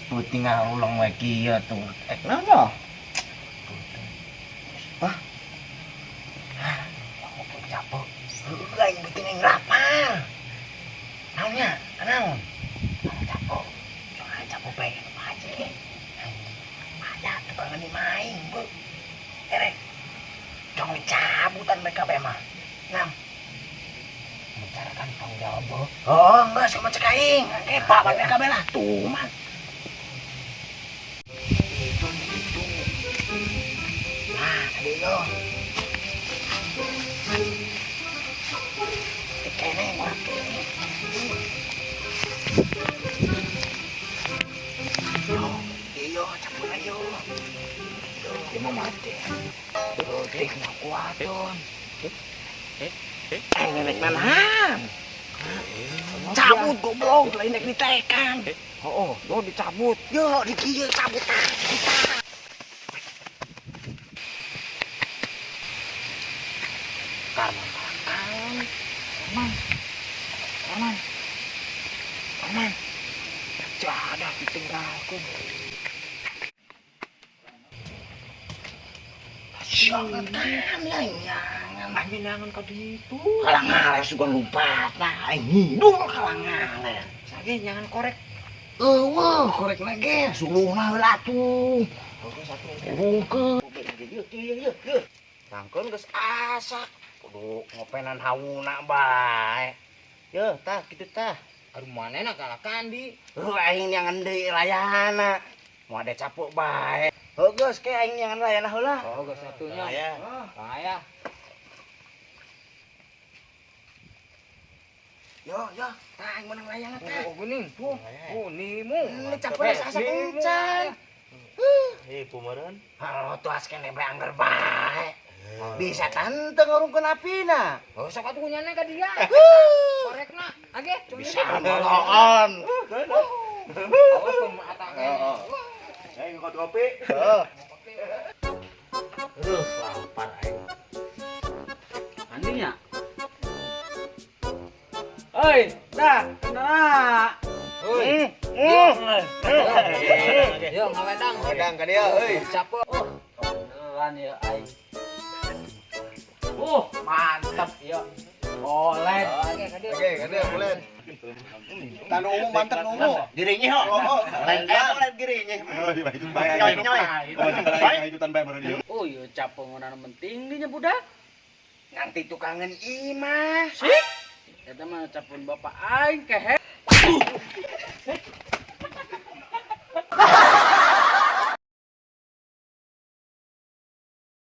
Peuting ngarulang we kieu tuh. Kenapa? Hah? Ngopo capek. Heuh aing beuting aing lapar. Naonnya? Naon? Capek. Jangan capek bae Pak Haji. Aya tukangan main, Bu. Erek. Jangan dicabutan mereka bae mah. Nam. Membicarakan tanggung jawab, Bu. Oh, enggak sama cek aing. Pak mereka bae lah. Tuh mah. Itu itu. Nah, tadi lo. Kene mah. Yo, iyo campur ayo. Yo, Dia mau mati. Tik na kuaton. Eh, nenek manahan. Cabut goblok, lain nek ditekan. Oh, oh, dicabut. Yo, di kieu cabut tah. Karman, Karman. Karman. Karman. Jadah ditinggalkeun. Siapa kan ya nyangan. Anjing jangan ka ditu. Kalang ngale sugan lumpat nah aing ngidul kalang ngale. Sage jangan korek. Eueuh korek lagi suluhna heula atuh. Rungkeun. Yeuh yeuh yeuh yeuh. Tangkeun geus asak. Kudu ngopenan hauna bae. Yeuh tah kitu tah. Aduh manehna kalah kandi. Heuh aing nyangan deui layana. Moal ada capek bae. Heuh geus ke aing nyangan layana heula. Oh, geus satunya. Aya. Aya. Yo yo, tah aing menang layana tah. Oh, geuning. Tuh. Oh, nimu. Capek asak encan. Eh, kumaran. Halo tuh kene bae angger bae. Bisa tante ngurungkeun apina. Oh, sok atuh nyana ka dia. Korekna. Age, Bisa moloon. Awas pun mata kene. Saya ngikut kopi. Heeh. Aduh, lapar aing. Andinya. Oi, dah, kenal. Oi. Yo, ngawedang. Ngawedang ka dia, euy. Capek. Oh, kebeneran ya aing. Mantap ya. Oleh. Oke, ka dia. Oke, ka dia boleh. Tanu ungu mantep ungu. Dirinya ho. Oh, Lain lain dirinya. Baik, Nyoy. ikutan bae baru dia. Oh, iya capek ngonan penting dinya budak. Nanti tukangan imah. Sik. Eta mah capun bapak aing kehe.